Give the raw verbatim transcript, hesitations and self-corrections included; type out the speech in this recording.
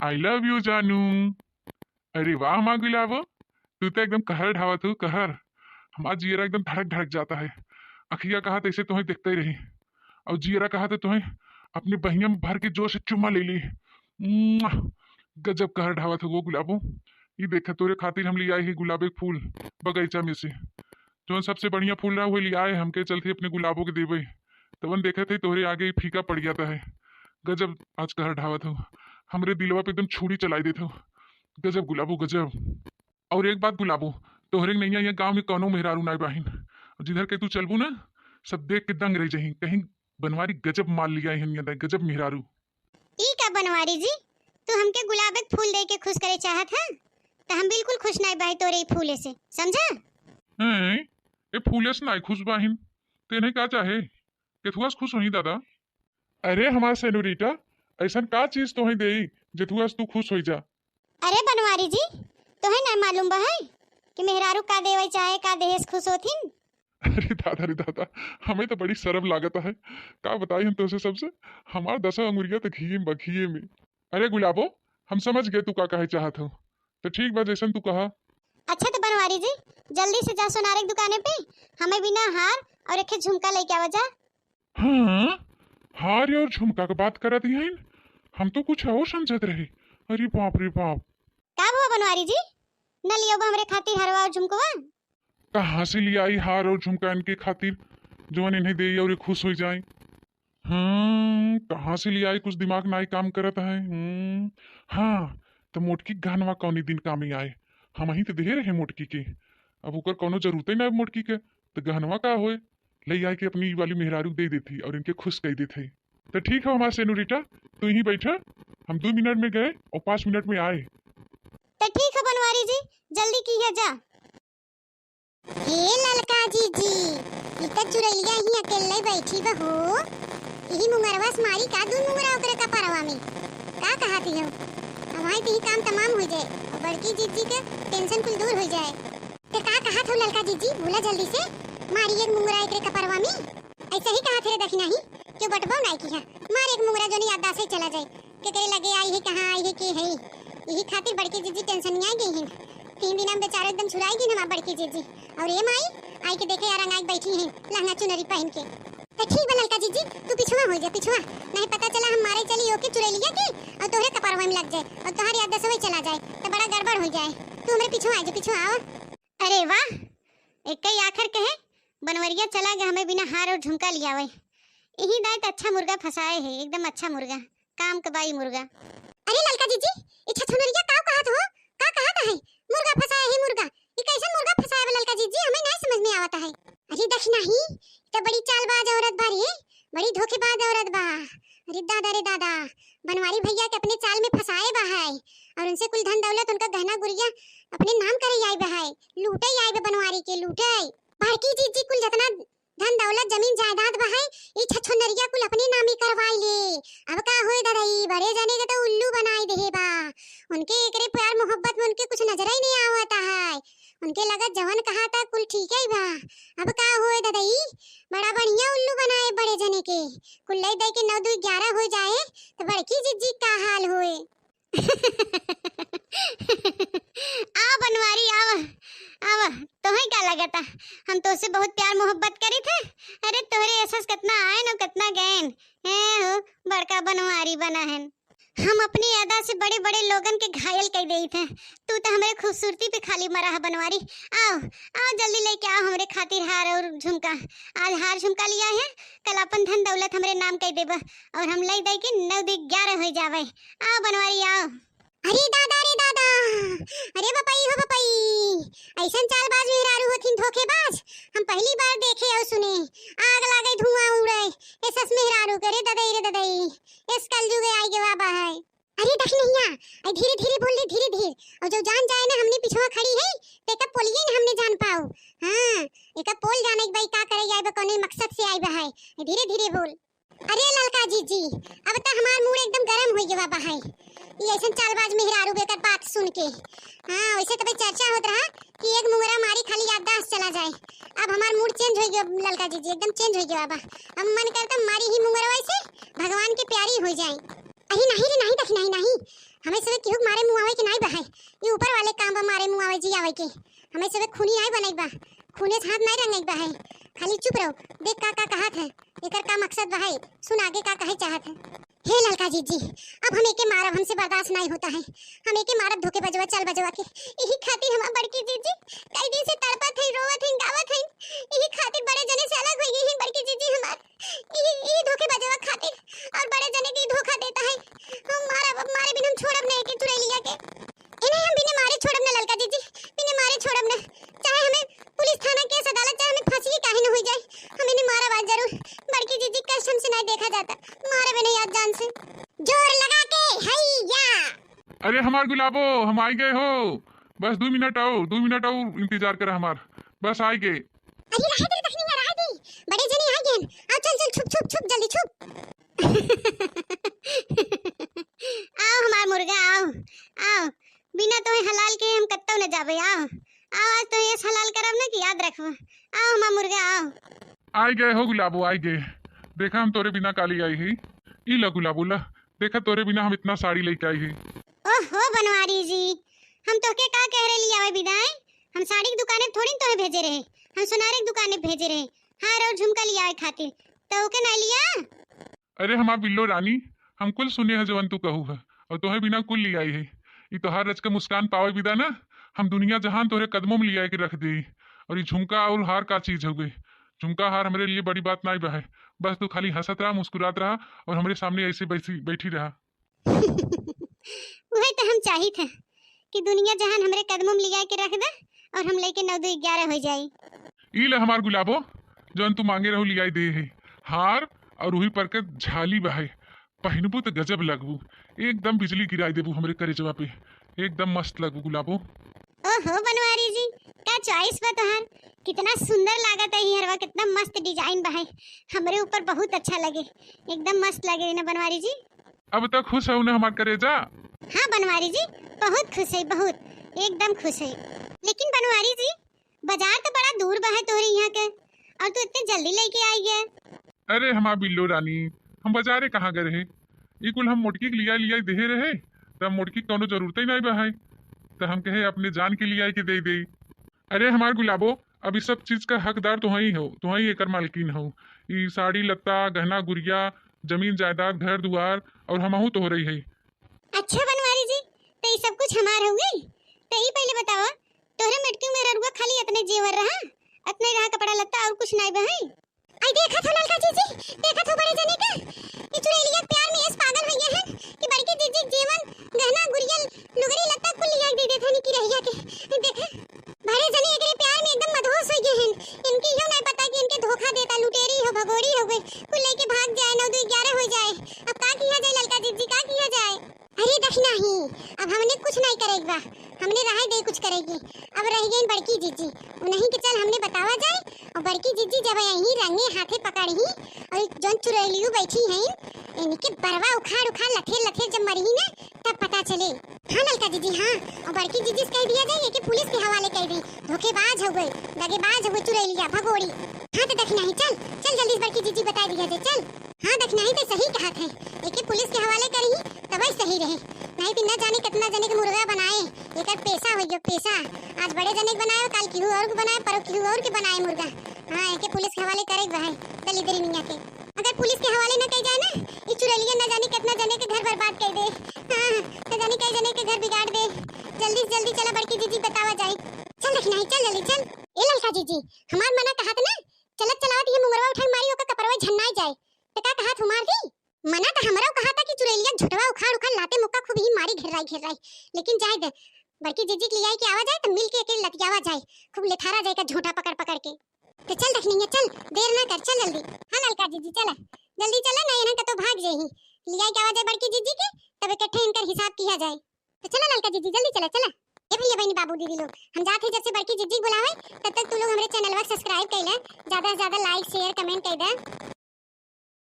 I love you जानू। अरे वाह माँ गुलाबो, तू तो एकदम कहर ढावत हो, कहर। हमार जियरा एकदम धड़क धड़क जाता है। अखिया कहा तैसे तुम्हें देखते ही रही, और जियरा कहा तो तुम्हें अपने बहिया में भर के जोर से चुम्मा ले ली। मुआ! गजब कहर ढावत हो वो गुलाबो। ये देखा, तोरे खातिर हम ले आए हैं गुलाब के फूल बगीचा में से। जौन सबसे बढ़िया फूल रहा, वही ले आए, हमके चलते अपने गुलाबो के देवे। तवन देखत है, तोहरे आगे ही फीका पड़ जाता है। गजब आज कहर ढावत हो, हमरे दिलवा पे एकदम छुरी चलाई देत हो। गजब गुलाबो, गजब। और एक बात गुलाबो, तोहरे नैया यहाँ गाँव में कौनो मेहरारू नाई बाहिन। जिधर के तू चलबू ना, सब देख के दंग रह जही। कहीं बनवारी गजब माल लिया है, गजब मेहरारू। ई का बनवारी जी, तू हमके गुलाब के फूल दे के खुश करे चाहत है? त हम बिल्कुल खुश नाई बाही तोरे ई फूले से, समझा? हैं? ए फूले से नाई खुश बाहिन, तेने का चाहे? केथुआ से खुश होई दादा? अरे हमार सेनोरिटा, ऐसन का चीज तोहे देई जेथुआ से तू खुश होई जा? अरे बनवारी जी, तोहे नाई मालूम बा है कि मेहरारू का देवे चाहे, का देहे से खुश होथिन? अरे दादा रे दादा, हमें तो बड़ी शर्म लागत है। का बताई हम तोसे सबसे, हमार दसों अंगुरिया तो घिये में बा, घिये में। अरे गुलाबो, हम समझ गए तू का कहे चाहत हो, तो ठीक बा जैसन तू कहा। अच्छा तो बनवारी जी, जल्दी से जा सोनारे के दुकाने पे, हमें बिना हार और एक झुमका लेके आवा जा। हाँ, हार और झुमका के बात करत ही, हम तो कुछ और समझत रहे। अरे बाप रे बाप। का हुआ बनवारी जी, न लियो हमरे खातिर हरवा और झुमकवा? कहाँ से ले आई हार और झुमका इनके खातिर, जवन इन्हें दे और ये खुश हो जाए? हम्म, कहाँ से ले आई, कुछ दिमाग नाई काम करत है। हम्म, हाँ, तो मोटकी गहनवा कौनी दिन काम ही आए, हम ही तो दे रहे मोटकी के। अब ओकर कौनो जरूरत ही ना मोटकी के, तो गहनवा का होए, ले आई के अपनी वाली मेहरारू दे देती और इनके खुश कर देते। तो ठीक है हमार सेनोरिटा, तू यहीं बैठा, हम दो मिनट में गए और पाँच मिनट में आए। तो ठीक है बनवारी जी, जल्दी की है जा। हे ललका जीजी, ई त चुरैलिया ही अकेले बैठी बा हो। इही मुंगरवा से मारी का दू मुंगरा ओकरे कपरवा में? का कहत ही हो? हमारी तो ही काम तमाम हो जाए और बड़की जीजी के टेंशन कुल दूर हो जाए। ते का कहत हो ललका जीजी, बोला जल्दी से। मारी एक मुंगरा एकरे कपरवा में। ऐसे ही कहत हे रे दखिना ही, क्यों बटबो नाई की है। मार एक मुंगरा जोनी याददाश्त से चला जाए। केकरे लगे आई है, कहाँ आई है, के है, यही खातिर बड़की जीजी टेंशन में आ गई हैं। तीन दिन हम बेचारे एकदम छुड़ाई गई हमार बड़की जीजी। और ये माई, आई के देखे यार, अंगाई बैठी हैं लहंगा चुनरी पहन के। तो ठीक बा ललका जीजी, तू पिछुआ हो जा, पिछुआ। नहीं पता चला हम मारे चली ओके चुरैलिया के और तोहरे कपार में लग जाए और तोहर याददाश्त वही चला जाए, तो बड़ा गड़बड़ हो जाए। तू हमरे पिछुआ आ जा, पिछुआ आओ। अरे वाह, एक ही आखिर कहे, बनवरिया चला गया हमें बिना हार और झुमका लियावे। यही दाई त अच्छा मुर्गा फंसाए है, एकदम अच्छा मुर्गा, काम के बाई मुर्गा। अरे ललका जीजी, ई छछुनरिया का कहत हो? का कहत है? मुर्गा फंसाए है मुर्गा। ई कैसन मुर्गा फंसाए बा ललका जीजी? हमें नहीं समझ में आवत है। अरे दखिना ही, त बड़ी चालबाज औरत बा रे, बड़ी धोखेबाज औरत बा। अरे दादा रे दादा, बनवारी भैया के अपने चाल में फंसाए बा है और उनसे कुल धन दौलत, उनका गहना गुरिया अपने नाम करे आई बा है, लूटे आई बा बनवारी के, लूटे। बड़की जीजी कुल जितना धन दौलत जमीन जायदाद बा है, ई छछुनरिया कुल अपने नामी करवाई ले। अब का होए दादा, ई बड़े जने के तो उल्लू बनाई देहे बा। उनके एकरे प्यार मोहब्बत में उनके कुछ नजर ही नहीं आवता है। उनके लगत जवन कहा था कुल ठीक ही बा। अब का होए दादा, ई बड़ा बढ़िया उल्लू बनाए बड़े जने के। कुल ले दे के नौ दू ग्यारह हो जाए तो बड़की जीजी का हाल होए। आव बनवारी, आव, आव। तोहे का लगता, हम तोसे बहुत प्यार मोहब्बत करी थे। अरे तोहरे एहसास कितना आए न कितना गए। हैं हो, बड़का बनवारी बना है। हम अपनी अदा से बड़े बड़े लोगन के घायल कर देई थे। तू तो हमरे खूबसूरती पे खाली मरा है बनवारी। आव, आव जल्दी लेके आव हमरे खातिर हार और झुमका। आज हार झुमका लिया है, कल अपन धन दौलत हमरे नाम कर देबा और हम ले दे के नौ दू ग्यारह हो जावे। आव बनवारी आव। अरे दादा रे दादा, अरे बपई हो बपई, ऐसन चालबाज मेहरारू होथिन धोखेबाज, हम पहली बार देखे और सुने। आग लागे धुआं उड़े, ए सस मेहरारू के रे ददई रे ददई, इस कलयुग आई के बाबा है। अरे दखिनैया, अरे धीरे धीरे बोल ले, धीरे धीरे, और जो जान जाए ना हमने पिछुआ खड़ी है, तो एका पोलिए ना हमने जान पाओ। हाँ, एका पोल जाने के भाई का करे आई बा, कौने मकसद से आई बा है, धीरे धीरे बोल। अरे ललका जीजी, अब त हमार मूड एकदम गरम हो गया बा है। ये ऐसन चालबाज मेहरारू बेकर बात सुन के। हाँ, वैसे तबे चर्चा होत रहा कि एक मुंगरा मारी खाली याददाश्त चला जाए। अब हमार मूड चेंज हो गया ललका जीजी, एकदम चेंज हो गया बा। अब मन करता मारी ही मुंगरा वैसे भगवान के प्यारी हो जाए। अरे नहीं रे नहीं, दखिना ही नहीं, हमें सबे केहू के मारे मुआवे के नाई बा है। ई ऊपर वाले काम बा मारे मुआवे जियावे के। हमें सबे खूनी नाई बने के बा, खूने से हाथ नाई रंगे के बा है। खाली चुप रहो, देख का का कहत है, एकर का मकसद बा है, सुन आगे का कहे चाहत है। हे ललका जीजी, अब हम एके मारब, हमसे बर्दाश्त नाई होता है। हम एके मारब धोखे बजवा, चाल बजवा के। यही खातिर हमार बड़की जीजी कई दिन से तड़पत है, रोवत है, गावत है। यही खातिर बड़े जने से अलग हो गई है बड़की जीजी हमार। ई, ई धोखे बजवा खातिर और बड़े जने के धोखा देता है। हम मारब, अब मारे बिन हम छोड़ब नहीं के चुड़ैलिया के। इन्हें हम बिना मारे छोड़ब ना ललका जीजी, बिना मारे छोड़ब ना। चाहे हमें पुलिस थाना, केस, अदालत, चाहे हमें फांसी काहे न हुई जाए, हम इन्हें मारब आज जरूर। बड़की जीजी कष्ट हमसे नहीं देखा जाता, मारब इन्हें आज जान से। जोर लगा के हैया। अरे हमार गुलाबो, हम आई गए हो, बस दो मिनट आओ, दो मिनट आओ, इंतजार करा हमार, बस आई गए। अरे रहे दे, रहे दे, रहे दे। बड़े जने आ गए। आओ, चल, चल, छुप, छुप, छुप, जल्दी छुप। आओ हमार मुर्गा, आओ, आओ। बिना तोहे हलाल के हम कत्तो न जाबे, आओ। आओ, आज तोहे ऐस हलाल करब ना कि याद रखबो। आओ हमार मुर्गा, आओ। आई गए हो गुलाबो, आई गए। देखा हम तोरे बिना काली आई ही। ई ला गुलाबो ला, देखा तोरे बिना हम इतना साड़ी लेके आई ही। ओहो बनवारी जी, हम तोहके का कह रहे लियावे बिदाई? हम साड़ी के दुकाने थोड़ी न तोहे भेजे रहे, हम सुनारे के दुकाने भेजे रहे हार और झुमका लियावे खातिर, तो ओके ना लिया? अरे हमार बिल्लो रानी, हम कुल सुने है जवन तू कहू है, और तोहे बिना कुल लियाई है। ई तोहार रच के मुस्कान पावे बिदा ना, हम दुनिया जहान तोहरे कदमों में लियाई के रख दे। और ई झुमका और हार का चीज हउवे? झुमका हार हमरे लिए बड़ी बात नाई बा है, बस तू खाली हंसत रहा, मुस्कुरात रहा और हमरे सामने ऐसे बैसी बैठी रहा। उहे तो हम चाहित है कि दुनिया जहान हमरे कदमों में लिया के रख दे और हम लेके नौ दो ग्यारह हो जाई। ई ले हमार गुलाबो, जौन तू मांगे रहू लियाई दे है, हार और उही पर के झाली बा है, पहिनबू तो गजब लगबू, एकदम बिजली गिराई देबू हमरे करेजवा पे, एकदम मस्त लगबू गुलाबो। ओहो बनवारी जी, का चॉइस बा तोहार, कितना सुंदर लागत है ई हरवा, कितना मस्त डिजाइन बा है, हमरे ऊपर बहुत अच्छा लगे, एकदम मस्त लगे ना बनवारी जी। अब तो खुश हो ना हमार करेजा? हाँ बनवारी जी, बहुत खुश है, बहुत, एकदम खुश है। लेकिन बनवारी जी, बाजार तो बड़ा दूर बा है तोहरे यहाँ के, और तू इतने जल्दी लेके आई है। अरे हमार बिल्लो रानी, हम बाजारे कहाँ गए रहे, ई कुल हम मोटकी के लिया लिया देहे रहे, तब मोटकी के कौनो जरूरत ही नहीं बा है, तो हम कहे अपने जान के लिया के दे दे। अरे हमार गुलाबो, अब ई सब चीज का हकदार तोहई हो, तोहई एकर मालकिन हो। ई साड़ी लत्ता, गहना गुरिया, जमीन जायदाद, घर दुआर और हमहू तोहरे ही है। अच्छा बनवारी जी, तो ई सब कुछ हमार हो गई? तो ई पहले बतावा, तोहरे मटकी में ररुआ खाली इतने जेवर रहा, इतने रहा कपड़ा लत्ता और कुछ नहीं बहई? आई देखत हो ललका जीजी, देखत हो बड़े जने का, ई चुड़ैलिया के प्यार में ऐस पागल हो गए हैं कि बड़की जीजी के जेवन गहना गुरिया लुगरी लत्ता कुल लिया दे देत हनी कि रहिया के। देखे, बड़े जने एकरे प्यार में एकदम मदहोश हो गए हैं। इनके यो नहीं पता कि इनके धोखा देता, लुटेरी हो, भगोड़ी हो गए, कुल लेके भाग जाए, नौ दो ग्यारह हो जाए। अब का किया जाए ललका जीजी, का किया जाए? अरे दखिनाही, अब हमने कुछ नहीं करेक बा, हमने रहे दे कुछ करेगी। अब रह गई बड़की जीजी, उन्हीं के चल हमने बतावा जाए। और बड़की जीजी जब यहीं रंगे हाथे पकड़ही और जौन चुड़ैलियो बैठी हैं, इनके बरवा उखाड़ उखाड़ लथेर लथेर जब मरही ना, तब पता चले। हाँ ललका जीजी, हाँ, और बड़की जीजी से कह दिया जाए कि पुलिस के हवाले कर दी। धोखेबाज हो गए, दगेबाज हो गए, चुड़ैलिया, भगोड़ी। हाँ तो दखिनाही, चल चल जल्दी से बड़की जीजी बता दिया जाए, चल। हाँ दखिनाही तो सही कहत है, एके पुलिस के हवाले करही तबे सही रहे, नहीं तो न जाने कितना जने के मुर्गा बनाए। एकर पेशा हो गयो पेशा, आज बड़े जने के बनाए, काल केहू और के बनाए, परसों केहू और के बनाए मुर्गा। हाँ, एके पुलिस के हवाले करे के बा है दलिद्री मियाँ के। अगर पुलिस के हवाले न कई जाए ना, ई चुड़ैलिया न जाने कितना जने के घर बर्बाद कर दे। हाँ, न जाने कई जने के घर बिगाड़ दे। जल्दी से जल्दी चला बड़की जीजी बतावा जाए। चल दखिनाही, चल जल्दी चल। ए ललका जीजी, हमार मना कहत ना, चलत चलावत ये मुंगरवा उठा के मारी, ओकर कपरवा झन्नाई जाए। तो का कहत हूँ, मार दी? मना तो हमरो कहा था कि चुड़ैलिया झोटवा उखाड़ उखाड़ लाते मुक्का खूब ही मारी घेर्राई घेर्राई, लेकिन जाए दे, बड़की जीजी के लियाई के आवा जाए तो मिल के एके लतियावा जाए, खूब लेथारा जाए का झोटा पकड़ पकड़ के। तो चल दखिनैया चल, देर ना कर, चल जल्दी। हाँ ललका जीजी चला, जल्दी चला ना, इन्हें कतो भाग जाही। लियाई के आवा जाए बड़की जीजी के, तब इकट्ठे इनकर हिसाब किया जाए। तो चला ललका जीजी, जल्दी चला, चला। ए भैया बहनी बाबू दीदी लोग, हम जात ही जब से बड़की जीजी के बुलावे, तब तक तू लोग हमरे चैनलवा के सब्सक्राइब कर ले, ज्यादा से ज्यादा लाइक शेयर कमेंट कर दे।